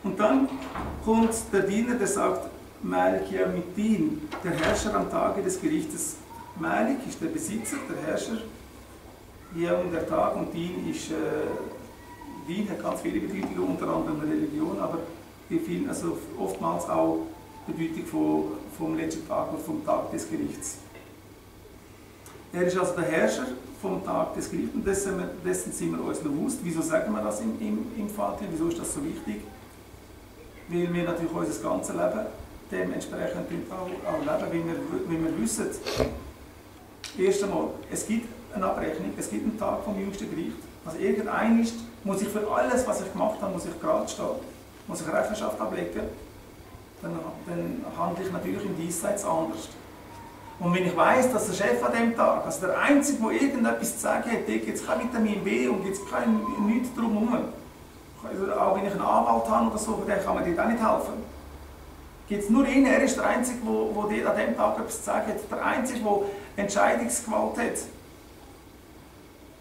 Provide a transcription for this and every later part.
Und dann kommt der Diener, der sagt, Malik Yawmiddin, der Herrscher am Tage des Gerichtes. Malik ist der Besitzer, der Herrscher, Yawm der Tag, und Din ist, Din hat ganz viele Bedeutungen, unter anderem Religion, aber also oftmals auch Bedeutung vom letzten Tag oder vom Tag des Gerichts. Er ist also der Herrscher vom Tag des Gerichts, und dessen sind wir uns bewusst. Wieso sagen wir das im Vater? Wieso ist das so wichtig? Weil wir natürlich unser ganzes Leben dementsprechend auch leben, wenn wir wissen, erst einmal, es gibt eine Abrechnung, es gibt einen Tag vom jüngsten Gericht. Also irgendein muss ich für alles, was ich gemacht habe, muss ich gerade stehen, muss ich Rechenschaft ablegen, dann handle ich natürlich im Diesseits anders. Und wenn ich weiss, dass der Chef an dem Tag, also der Einzige, der irgendetwas zu sagen hat, gibt es kein Vitamin B und gibt es nichts drumherum. Also auch wenn ich einen Anwalt habe oder so, der kann mir dort auch nicht helfen. Gibt es nur ihn, er ist der Einzige, der dir an dem Tag etwas zu sagen hat, der Einzige, der Entscheidungsgewalt hat.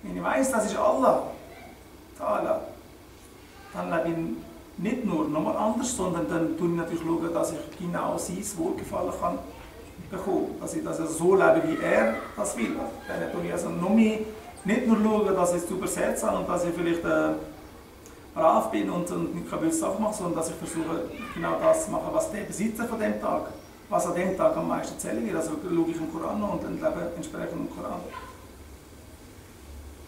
Wenn ich weiss, das ist Allah, dann lebe ich nicht nur nochmal anders, sondern dann schaue ich natürlich, dass ich genau sein Wohlgefallen kann bekommen. Dass ich also so lebe, wie er das will. Dann schaue ich also noch mehr, nicht nur schauen, dass ich es übersetze und dass ich vielleicht brav bin und nicht böse Sachen mache, sondern dass ich versuche, genau das zu machen, was der Besitzer von dem Tag, was an dem Tag am meisten zählen wird. Also schaue ich im Koran und lebe entsprechend im Koran.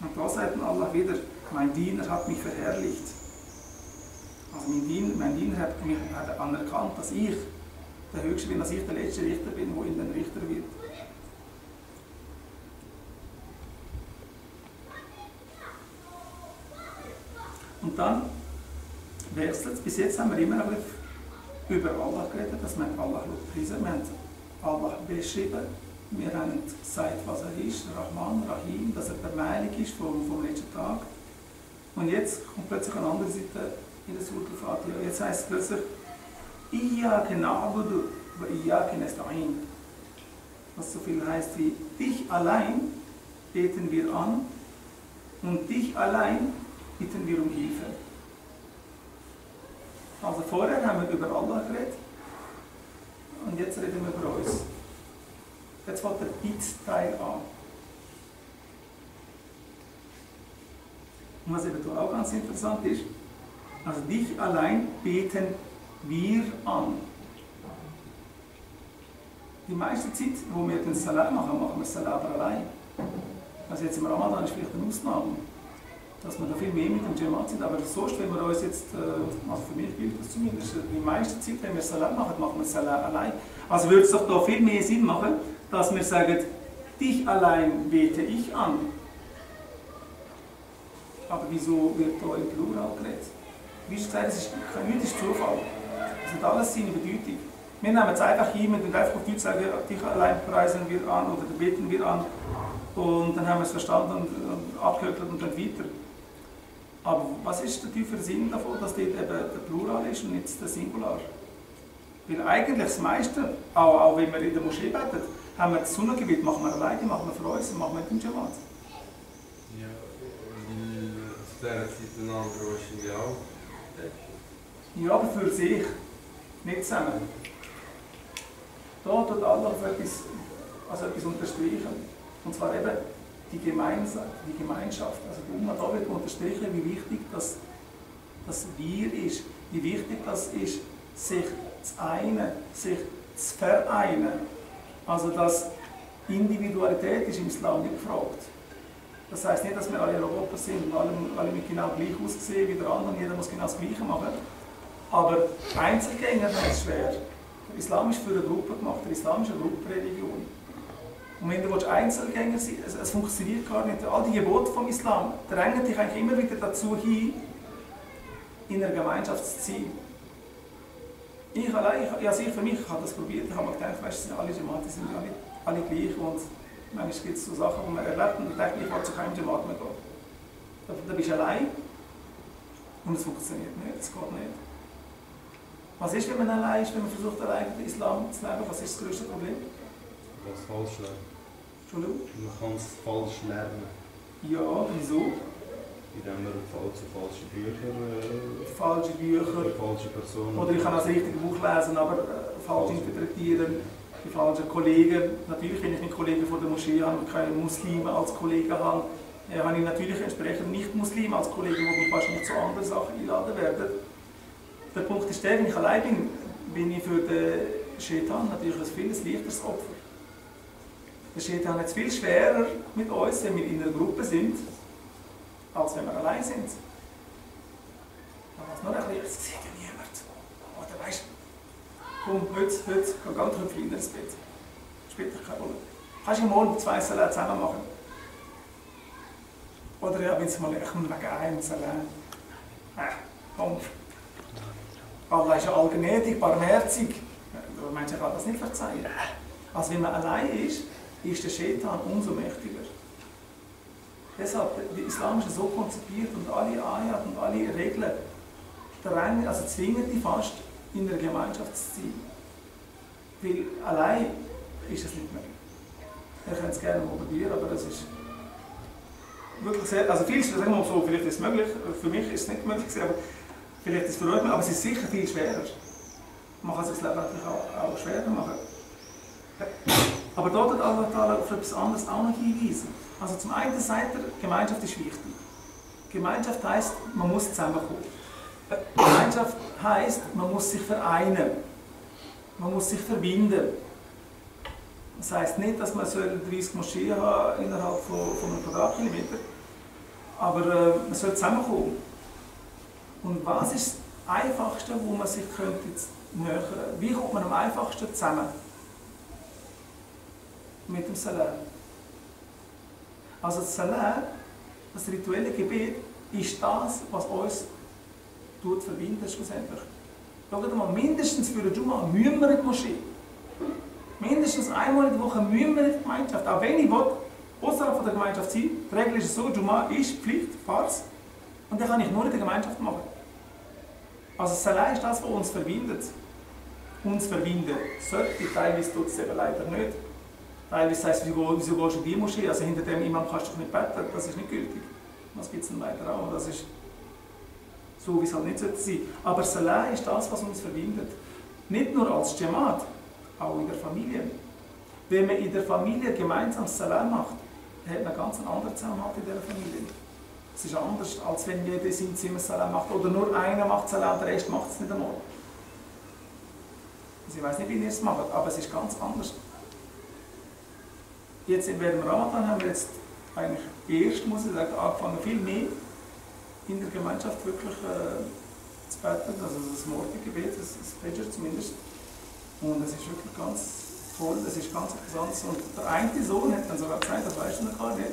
Und da sagt Allah wieder, mein Diener hat mich verherrlicht. Also mein Diener hat mich anerkannt, dass ich der Höchste bin, dass ich der letzte Richter bin, der in den Richter wird. Und dann wechselt es. Bis jetzt haben wir immer noch über Allah geredet, dass wir Allah gepriesen haben. Wir haben Allah beschrieben. Wir haben gesagt, was er ist, Rahman, Rahim, dass er der Malik ist vom letzten Tag. Und jetzt kommt plötzlich eine andere Seite in der Surah Al-Fatiha. Jetzt heißt es plötzlich, Iyyaka na'budu wa iyyaka nasta'in. Was so viel heißt wie, dich allein beten wir an und dich allein bitten wir um Hilfe. Also vorher haben wir über Allah geredet und jetzt reden wir über uns. Jetzt fängt der Bitt-Teil an. Und was eben auch ganz interessant ist, also dich allein beten wir an. Die meiste Zeit, wo wir den Salat machen, machen wir Salat aber allein. Also jetzt im Ramadan ist vielleicht eine Ausnahme, dass wir da viel mehr mit dem Jamaat sind. Aber sonst, wenn wir uns jetzt, also für mich gilt das zumindest, die meiste Zeit, wenn wir Salat machen, machen wir Salat allein. Also würde es doch da viel mehr Sinn machen, dass wir sagen, dich allein bete ich an. Aber wieso wird da im Plural geredet? Wie gesagt, es ist nichts Zufall. Das hat alles seine Bedeutung. Wir nehmen jetzt einfach jemanden und einfach auf Deutsch sagen, dich allein preisen wir an oder beten wir an. Und dann haben wir es verstanden und abgehökelt und dann weiter. Aber was ist der tiefere Sinn davon, dass dort eben der Plural ist und nicht der Singular? Weil eigentlich das meiste, auch wenn wir in der Moschee beten, haben wir das Sunnahgebet, machen wir alleine, machen wir für uns, machen wir mit dem Jamaat. Ja, auf dieser Zeit ein anderer wahrscheinlich auch. Ja, aber für sich, nicht zusammen. Da tut Allah auf etwas unterstreichen. Und zwar eben die Gemeinschaft. Also die Umma da wird unterstreichen, wie wichtig das Wir ist. Wie wichtig das ist, sich zu einen, sich zu vereinen. Also dass Individualität ist im Islam nicht gefragt. Das heisst nicht, dass wir alle Roboter sind und alle mit genau gleich aussehen wie der andere und jeder muss genau das Gleiche machen. Aber Einzelgänger haben es schwer. Der Islam ist für eine Gruppe gemacht, der Islam ist eine Gruppenreligion. Und wenn du Einzelgänger sein willst, es funktioniert gar nicht. All die Gebote vom Islam drängen dich eigentlich immer wieder dazu hin, in einer Gemeinschaft zu sein. Ich für mich habe das probiert, ich habe mir gedacht, weißt, alle Jamaten sind alle gleich und manchmal gibt es so Sachen, die man erlebt und denkt, ich will zu keinem Jamaat mehr gehen. Da bist du allein und es funktioniert nicht, es geht nicht. Was ist, wenn man allein ist, wenn man versucht, allein den Islam zu leben? Was ist das größte Problem? Man kann es falsch lernen. Entschuldigung? Man kann es falsch lernen. Ja, wieso? indem wir falsche Bücher, falsche Personen. Oder ich kann das richtige Buch lesen, aber falsch interpretieren. Die falschen Kollegen. Natürlich, wenn ich einen Kollegen von der Moschee habe und keine Muslime als Kollegen habe, habe ich natürlich entsprechend Nicht-Muslime als Kollegen, die mich wahrscheinlich zu anderen Sachen einladen werden. Der Punkt ist der, wenn ich allein bin ich für den Shaitan natürlich ein viel leichteres Opfer. Der Shaitan hat es viel schwerer mit uns, wenn wir in einer Gruppe sind, als wenn wir allein sind. Aber nur ein bisschen, es sieht ja niemand. Oder weißt du, komm, heute, geh ganz kleiner ins Bett. Spielt dich keine Rolle. Kannst du morgen 2 Salat zusammen machen? Oder ja, wenn es mal wegen einem Salat. Komm. Allah ist ja allgnädig, barmherzig. Du meinst, er kann das nicht verzeihen. Also wenn man allein ist der Shaitan umso mächtiger. Deshalb, der Islam ist so konzipiert und alle Ayat und alle Regeln also zwingen die fast, in der Gemeinschaft zu sein. Weil allein ist es nicht möglich. Wir können es gerne mal probieren, aber das ist wirklich sehr, also viel, sagen wir mal so, vielleicht ist es möglich, für mich ist es nicht möglich, aber vielleicht ist es für euch möglich, aber es ist sicher viel schwerer. Man kann sich das Leben natürlich auch schwerer machen. Aber dort hat Allah auf etwas anderes auch noch hinweisen. Also zum einen sagt er, Gemeinschaft ist wichtig. Gemeinschaft heisst, man muss zusammenkommen. Gemeinschaft heisst, man muss sich vereinen. Man muss sich verbinden. Das heisst nicht, dass man 30 Moscheen haben innerhalb von einem Quadratkilometer, aber man soll zusammenkommen. Und was ist das Einfachste, wo man sich nähern könnte? Wie kommt man am einfachsten zusammen? Mit dem Salat. Also das Salat, das rituelle Gebet, ist das, was uns verbindet schlussendlich. Schaut mal, mindestens für den Juma müssen wir in die Moschee. Mindestens einmal in der Woche müssen wir in die Gemeinschaft. Auch wenn ich außerhalb der Gemeinschaft sein will, die Regel ist so, Juma ist Pflicht, Farz, und dann kann ich nur in der Gemeinschaft machen. Also Salat ist das, was uns verbindet. Uns verbinden sollte, teilweise tut es eben leider nicht. Teilweise heisst es, wieso gehst du in die Moschee? Also hinter dem Imam kannst du doch nicht beten, das ist nicht gültig. Das gibt es dann leider auch. Das ist so, wie es halt nicht sein sollte. Aber Salat ist das, was uns verbindet. Nicht nur als Jamaat, auch in der Familie. Wenn man in der Familie gemeinsam Salat macht, hat man ganz einen anderen Zusammenhalt in dieser Familie. Es ist anders, als wenn jeder in seinem Zimmer Salat macht. Oder nur einer macht Salat und der Rest macht es nicht einmal. Also ich weiß nicht, wie ihr es macht, aber es ist ganz anders. Jetzt während dem Ramadan haben wir jetzt eigentlich erst, muss ich sagen, angefangen, viel mehr in der Gemeinschaft wirklich zu beten, also das Morgengebet, das Fajr zumindest. Und es ist wirklich ganz toll, es ist ganz interessant. Und der eine Sohn hat dann sogar gesagt, das weißt du noch gar nicht,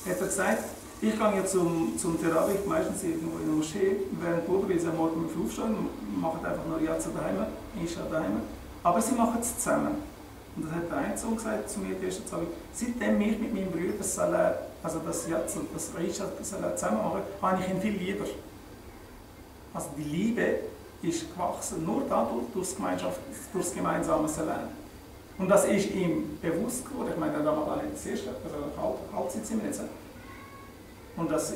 hat er gesagt, ich gehe ja zum Terawih meistens irgendwo in der Moschee, während Bruder will sie am Morgen mit aufstehen, machen einfach nur Yatza daheim, Isha daheim, aber sie machen es zusammen. Und das hat der eine Sohn gesagt zu mir, seitdem ich mit meinem Bruder das Salat, also das Yatza und das Isha Salat zusammen mache, habe ich ihn viel lieber. Also die Liebe ist gewachsen nur dadurch, durch das gemeinsame Salat. Und das ist ihm bewusst geworden. Ich meine, der Ramadan hat das erste, also Halbzeit sind wir jetzt. Und das,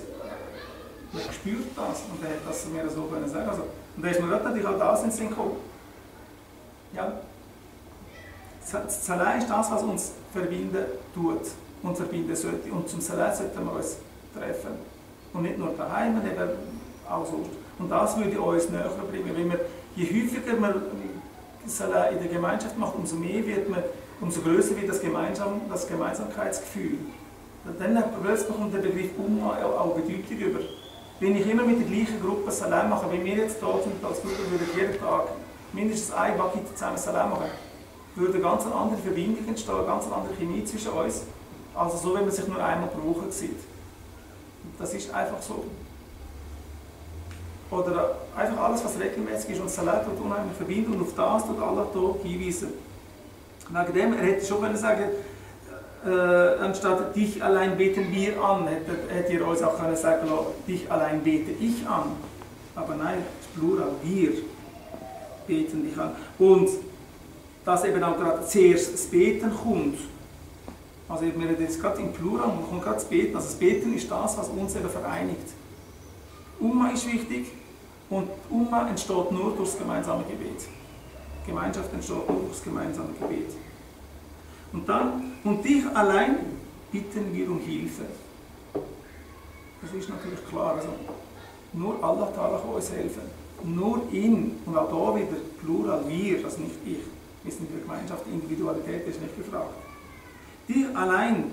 man spürt das und er hat das mir so können sagen. Also, und da ist mir natürlich auch das ins Sinn gekommen. Ja. Das Salat ist das, was uns verbinden tut und verbinden sollte. Und zum Salat sollten wir uns treffen. Und nicht nur daheim, eben auch so. Und das würde uns näher bringen. Wenn wir, je häufiger man Salat in der Gemeinschaft macht, umso größer wird das Gemeinsamkeitsgefühl. Dann plötzlich kommt der Begriff auch Bedeutung über. Wenn ich immer mit der gleichen Gruppe Salat mache, wie wir jetzt hier sind als Gruppe, würden jeden Tag mindestens ein Baguette zusammen Salat machen, würde eine ganz andere Verbindung entstehen, eine ganz andere Chemie zwischen uns, also so, wenn man sich nur einmal pro Woche sieht. Das ist einfach so. Oder einfach alles, was regelmäßig ist und Salat tut unheimlich verbinden und auf das tut Allah hier hinweisen. Wegen dem, er hätte schon sagen, anstatt dich allein beten wir an, hätte ihr uns auch können sagen, dich allein bete ich an. Aber nein, das ist Plural, wir beten dich an. Und dass eben auch gerade zuerst das Beten kommt. Also wir reden jetzt gerade im Plural, man kommt gerade das Beten. Also das Beten ist das, was uns eben vereinigt. Umma ist wichtig und Umma entsteht nur durch das gemeinsame Gebet. Gemeinschaft entsteht nur durch das gemeinsame Gebet. Und dann, und dich allein bitten wir um Hilfe. Das ist natürlich klar. Also, nur Allah Ta'ala kann uns helfen. Nur ihn, und auch da wieder Plural, wir, also nicht ich. Wir sind in der Gemeinschaft, Individualität ist nicht gefragt. Dich allein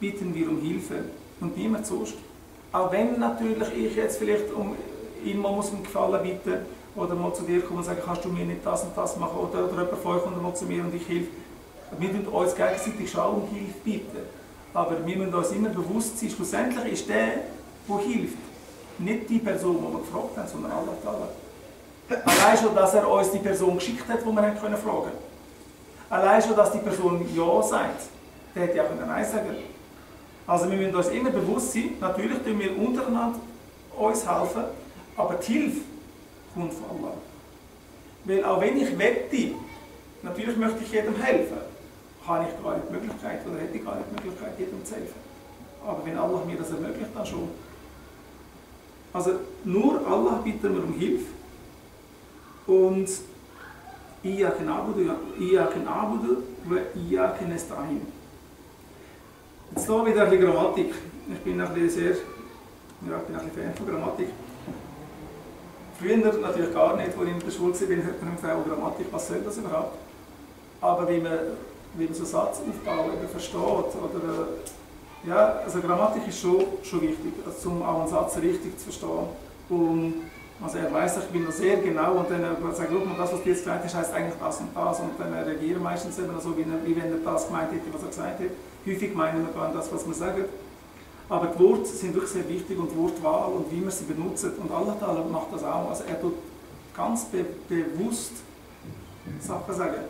bitten wir um Hilfe und niemand sonst. Auch wenn natürlich ich jetzt vielleicht um ihn mal um Gefallen bitten oder mal zu dir kommen und sagen, kannst du mir nicht das und das machen oder jemand von euch kommt mal zu mir und ich helfe. Wir müssen uns gegenseitig schon um Hilfe bitten. Aber wir müssen uns immer bewusst sein, schlussendlich ist der hilft, nicht die Person, die wir gefragt haben, sondern Allah Ta'ala. Allein schon, dass er uns die Person geschickt hat, die wir fragen können. Allein schon, dass die Person Ja sagt, der hätte ja auch Nein sagen können. Also wir müssen uns immer bewusst sein, natürlich tun wir untereinander uns helfen, aber die Hilfe kommt von Allah. Weil auch wenn ich wette, natürlich möchte ich jedem helfen, habe ich gar nicht die Möglichkeit oder hätte ich gar nicht die Möglichkeit, jedem zu helfen. Aber wenn Allah mir das ermöglicht, dann schon. Also nur Allah bitten wir um Hilfe und Iyyaka na'budu wa Iyyaka nasta'in. Jetzt hier wieder ein bisschen Grammatik. Ich bin ein bisschen Fan von Grammatik. Früher natürlich gar nicht, als ich in der Schule war, hat man empfohlen, Grammatik, was soll das überhaupt? Aber wie man so Satzaufbau versteht, oder, ja, also Grammatik ist schon wichtig, also, um auch einen Satz richtig zu verstehen. Und, also er weiss, ich bin noch sehr genau und dann sagt, guck mal, das, was du jetzt gesagt hast, heisst eigentlich das und das. Und dann reagieren meistens eben so, wie wenn er das gemeint hätte, was er gesagt hat. Häufig meinen wir gar nicht das, was wir sagen. Aber die Worte sind wirklich sehr wichtig und die Wortwahl und wie wir sie benutzen. Und Allah Ta'ala macht das auch. Also er tut ganz bewusst Sachen sagen.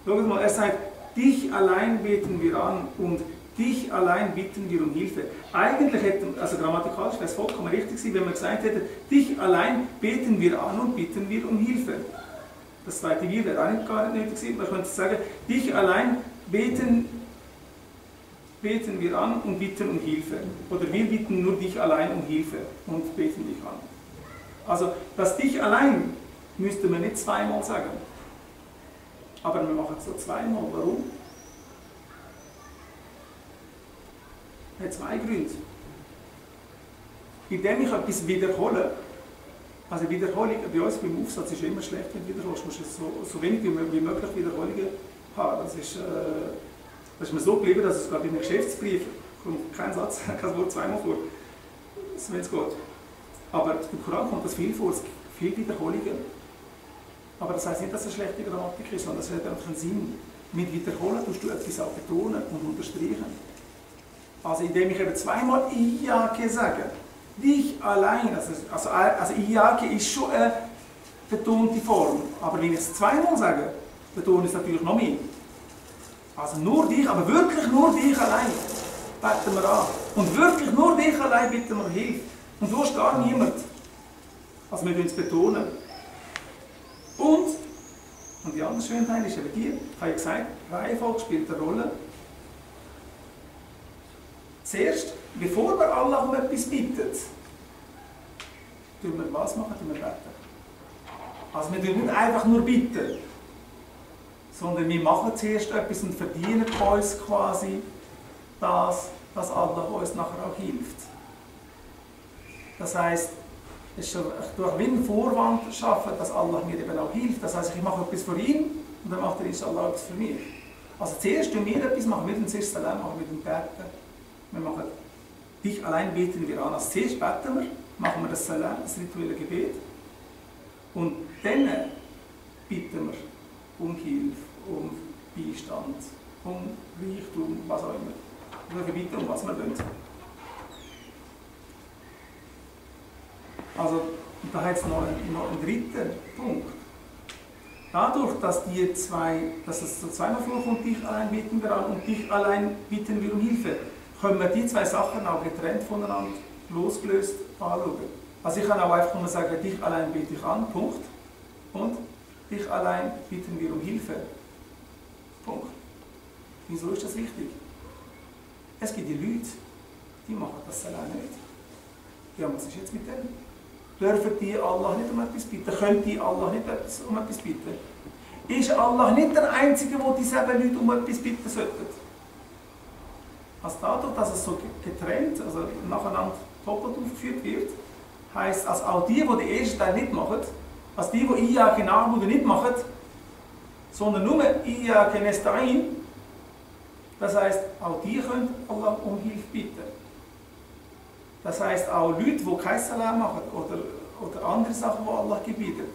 Schau mal, er sagt, dich allein beten wir an und dich allein bitten wir um Hilfe. Eigentlich hätte, also grammatikalisch wäre es vollkommen richtig gewesen, wenn man gesagt hätte, dich allein beten wir an und bitten wir um Hilfe. Das zweite Wir wäre auch gar nicht nötig gewesen. Man könnte sagen, dich allein beten wir an und bitten um Hilfe. Oder wir bitten nur dich allein um Hilfe und beten dich an. Also das dich allein müsste man nicht zweimal sagen. Aber wir machen es so zweimal. Warum? Es hat zwei Gründe. Indem ich etwas wiederhole, also Wiederholung, bei uns beim Aufsatz ist es immer schlecht, wenn du wiederholst. Du musst so wenig wie möglich Wiederholungen haben. Das ist mir so geblieben, dass es sogar bei einem Geschäftsbrief kommt kein Satz, kein Wort zweimal vor, wenn es geht. Aber im Koran kommt das viel vor, es gibt viele Wiederholungen. Aber das heisst nicht, dass es eine schlechte Grammatik ist, sondern das hat einfach einen Sinn. Mit Wiederholen tust du etwas auch betonen und unterstreichen. Also indem ich eben zweimal Iyyake sage, dich allein, also Iyyake ist schon eine betonte Form, aber wenn ich es zweimal sage, betone ich es natürlich noch mehr. Also nur dich, aber wirklich nur dich allein beten wir an. Und wirklich nur dich allein bitten wir Hilfe. Und du hast gar niemand. Also wir müssen es betonen. Und die andere Schönheit ist eben die, ich habe ja gesagt, Reihenfolge spielt eine Rolle. Zuerst, bevor wir Allah um etwas bitten, tun wir was machen? Tun wir beten. Also wir tun nicht einfach nur bitten, sondern wir machen zuerst etwas und verdienen uns quasi das, dass Allah uns nachher auch hilft. Das heisst, ich tue wie einen Vorwand schaffen, dass Allah mir eben auch hilft. Das heisst, ich mache etwas für ihn und dann macht er inshallah etwas für mich. Also zuerst tun wir etwas, machen wir zuerst Salam, machen wir den Beten. Wir machen dich allein beten wir an. Also zuerst beten wir, machen wir das Salam, das rituelle Gebet. Und dann bitten wir um Hilfe, um Beistand, um Reichtum, was auch immer. Wir bitten, um was wir wollen. Also, da hat es noch einen dritten Punkt. Dadurch, dass es so zweimal vorkommt, dich allein bitten wir an und dich allein bitten wir um Hilfe, können wir die zwei Sachen auch getrennt voneinander, losgelöst anschauen. Also ich kann auch einfach nur sagen, dich allein bitte ich an, Punkt. Und dich allein bitten wir um Hilfe. Punkt. Wieso ist das wichtig? Es gibt die Leute, die machen das allein nicht. Ja, was ist jetzt mit denen? dürfen die Allah nicht um etwas bitten? Können die Allah nicht um etwas bitten? Ist Allah nicht der Einzige, der diese Leute um etwas bitten sollte? Also dadurch, dass es so getrennt, also nacheinander doppelt aufgeführt wird, heisst, also auch die den ersten Teil nicht machen, also die Iyyaka na'budu nicht machen, sondern nur Iyyaka nasta'in, das heisst, auch die können Allah um Hilfe bitten. Das heisst, auch Leute, die kein Salam machen oder andere Sachen, die Allah gebietet,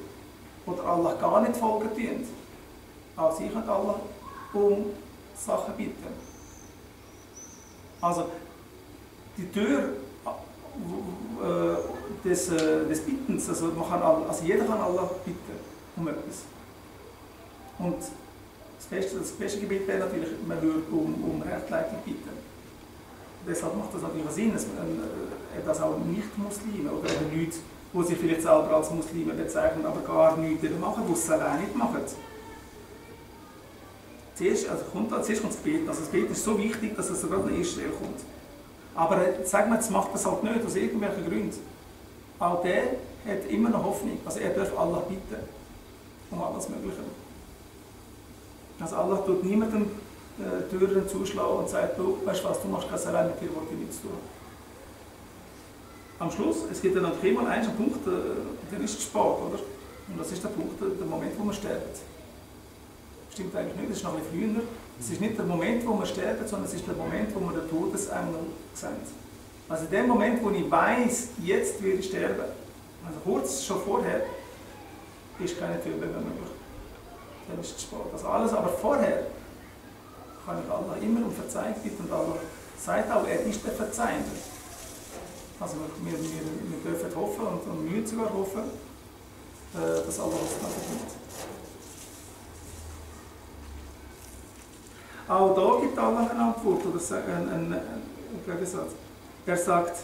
oder Allah gar nicht folgen tun, auch sie können Allah um Sachen bitten. Also, die Tür des Bittens, also, jeder kann Allah bitten um etwas. Und das beste Gebet wäre natürlich, man würde um Rechtleitung bitten. Deshalb macht das natürlich Sinn, dass auch Nicht-Muslime oder Leute, die sich vielleicht selber als Muslime bezeichnen, aber gar nichts machen, die es allein nicht machen. Zuerst kommt das Gebet. Also das Gebet ist so wichtig, dass es sogar an der ersten Stelle kommt. Aber sagen wir, jetzt macht das halt nicht, aus irgendwelchen Gründen. Auch der hat immer noch Hoffnung. Also er darf Allah bitten um alles Mögliche. Also Allah tut niemandem Türen zuschlagen und sagt, du, weißt du was, du machst kein Salam, mit dir wollte ich nichts tun. Am Schluss, es gibt dann natürlich immer einen Punkt, der ist spät, oder? Und das ist der Punkt, der Moment, wo man stirbt. Stimmt eigentlich nicht, das ist noch ein bisschen früher. Es ist nicht der Moment, wo man stirbt, sondern es ist der Moment, wo man den Todesengel sendet. Also in dem Moment, wo ich weiss, jetzt werde ich sterben, also kurz schon vorher, ist keine Tür mehr möglich. Dann ist es spät. Also alles, aber vorher kann ich Allah immer um Verzeihung bitten und Allah sagt auch, er ist der Verzeihende. Also wir dürfen hoffen und müssen sogar hoffen, dass Allah uns dann vergibt. Auch da gibt Allah eine Antwort oder einen Gegensatz. Er sagt,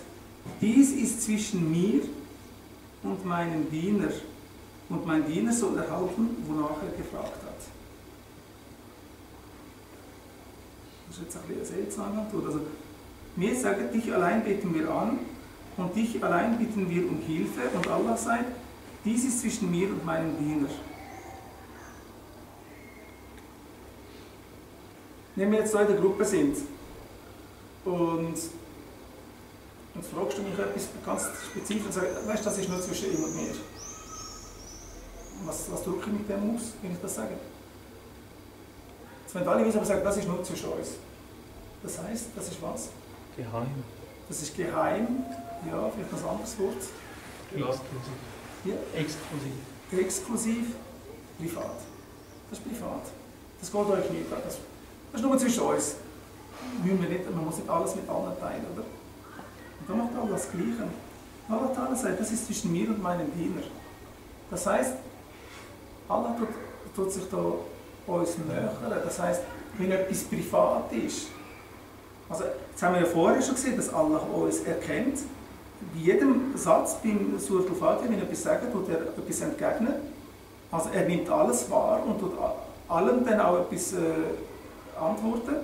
dies ist zwischen mir und meinem Diener und mein Diener soll erhalten, wonach er gefragt hat. Das ist jetzt ein bisschen seltsam. Also, wir sagen, dich allein beten wir an und dich allein bitten wir um Hilfe und Allah sagt, dies ist zwischen mir und meinem Diener. Wenn wir jetzt da in der Gruppe sind und jetzt fragst du mich etwas ganz spezifisch und sagst, weißt du, das ist nur zwischen ihm und mir. Was drücke ich mit dem aus, wenn ich das sage? Jetzt wollen alle wissen, aber sagen, das ist nur zwischen uns. Das heisst, das ist was? Geheim. Das ist geheim, ja, vielleicht noch ein anderes Wort. Exklusiv. Ja. Exklusiv. Exklusiv, privat. Das ist privat. Das geht euch nicht an. Das ist nur zwischen uns. Man muss nicht alles mit allen teilen, oder? Und da macht Allah das Gleiche. Allah sagt, das ist zwischen mir und meinem Diener. Das heisst, Allah tut sich da uns nähern. Das heisst, wenn etwas privat ist, also jetzt haben wir ja vorher schon gesehen, dass Allah uns erkennt. Bei jedem Satz beim Surah Al-Fatiha, wenn er etwas sagt, tut er etwas entgegnen. Also er nimmt alles wahr und tut allem dann auch etwas antworten.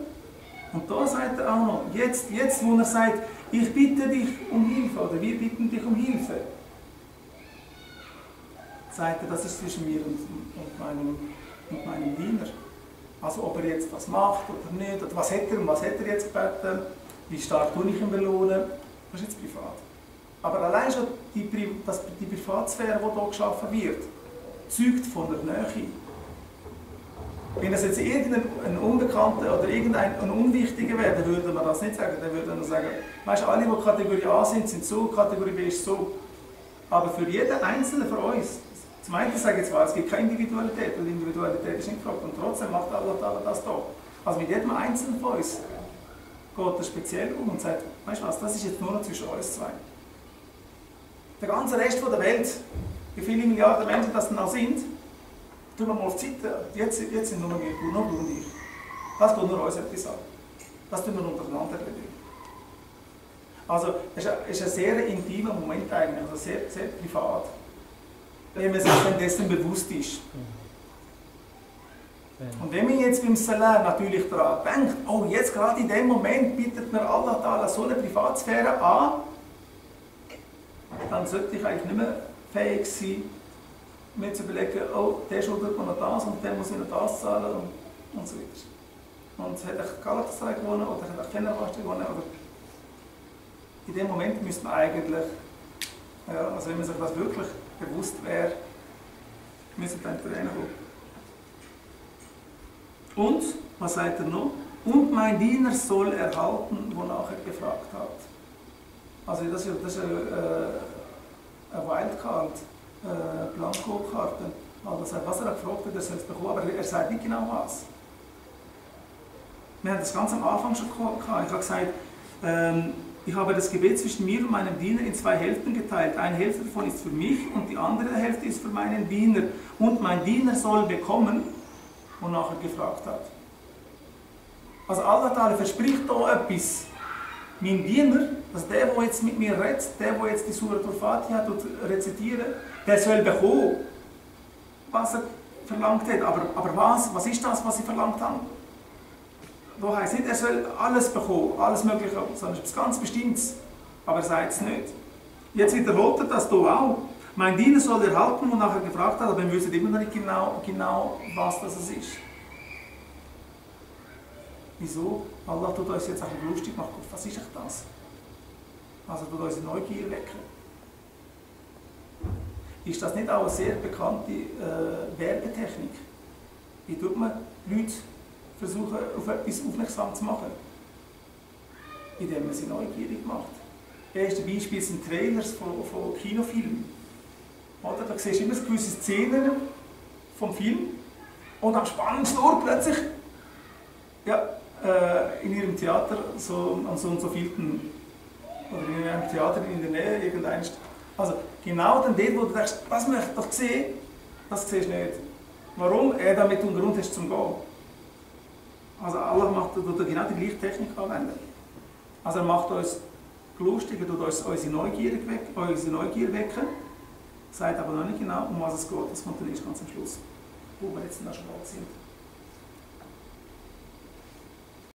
Und da sagt er auch noch, jetzt wo er sagt, ich bitte dich um Hilfe oder wir bitten dich um Hilfe, sagt er, das ist zwischen mir und meinem Diener. Also ob er jetzt was macht oder nicht, oder was hat er jetzt gebeten, wie stark tue ich ihn belohnen, das ist jetzt privat. Aber allein schon die Privatsphäre, die hier geschaffen wird, zeugt von der Nähe. Wenn es jetzt irgendein Unbekannter oder irgendein Unwichtiger wäre, dann würde man das nicht sagen. Dann würde man sagen, weißt du, alle, die Kategorie A sind so, Kategorie B ist so. Aber für jeden Einzelnen von uns, zum einen sage ich zwar, es gibt keine Individualität, weil Individualität ist nicht gefragt, und trotzdem macht Allah das da. Also mit jedem Einzelnen von uns geht er speziell um und sagt, weißt du was, das ist jetzt nur noch zwischen uns zwei. Der ganze Rest der Welt, wie viele Milliarden Menschen das dann auch sind, tun wir mal auf die Seite, jetzt sind nur noch wir, nur du und ich. Das tut nur uns etwas an. Das tun wir untereinander regeln. Also, es ist ein sehr intimer Moment eigentlich, also sehr, sehr privat. Wenn man sich dessen bewusst ist. Und wenn man jetzt beim Salam natürlich daran denkt, oh, jetzt gerade in dem Moment bietet mir Allah Ta'ala so eine Privatsphäre an, dann sollte ich eigentlich nicht mehr fähig sein, mir zu überlegen, oh, der schuldet mir noch das und der muss mir noch das zahlen und so weiter. Und hat ich Galatasaray gewonnen oder hat ich Fenerbahce gewonnen? Oder in dem Moment müsste man eigentlich, ja, also wenn man sich das wirklich bewusst wäre, müsste dann der Trainer kommen. Und, was sagt er noch? Und mein Diener soll erhalten, wonach er gefragt hat. Also das ist eine Wildcard, eine Blankokarte. Also was er gefragt hat, er soll es bekommen, aber er sagt nicht genau was. Wir haben das ganz am Anfang schon gehabt. Ich habe gesagt, ich habe das Gebet zwischen mir und meinem Diener in 2 Hälften geteilt. Eine Hälfte davon ist für mich und die andere Hälfte ist für meinen Diener. Und mein Diener soll bekommen, wonach er gefragt hat. Also Allah Ta'ala verspricht hier etwas. Mein Diener, also der jetzt mit mir redet, der jetzt die Surah Al-Fatiha rezitiert, der soll bekommen, was er verlangt hat. Aber was ist das, was sie verlangt haben? Da heisst nicht, er soll alles bekommen, alles Mögliche, sondern etwas ganz Bestimmtes. Aber er sagt es nicht. Jetzt wiederholt er das hier auch. Mein Diener soll erhalten, wonach er gefragt hat, aber wir wissen immer noch nicht genau was das ist. Wieso? Allah tut uns jetzt einfach lustig machen. Was ist echt das? Also tut unsere Neugier wecken. Ist das nicht auch eine sehr bekannte Werbetechnik? Wie tut man Leute versuchen, auf etwas aufmerksam zu machen? Indem man sie neugierig macht. Das erste Beispiel sind Trailers von Kinofilmen. Oder? Da siehst du immer gewisse Szenen vom Film und am spannendsten Ort plötzlich, ja, in ihrem Theater, so an so und so vielten, oder in einem Theater in der Nähe, irgendein. Also genau dann dort, wo du denkst, das möchte ich doch sehen, das siehst du nicht. Warum? Damit du einen Grund hast zum Gehen. Also Allah macht genau die gleiche Technik anwenden. Also er macht uns lustig, er tut uns unsere Neugier wecken, sagt aber noch nicht genau, um was es geht. Das kommt dann erst ganz am Schluss, wo wir jetzt in der Schweiz sind.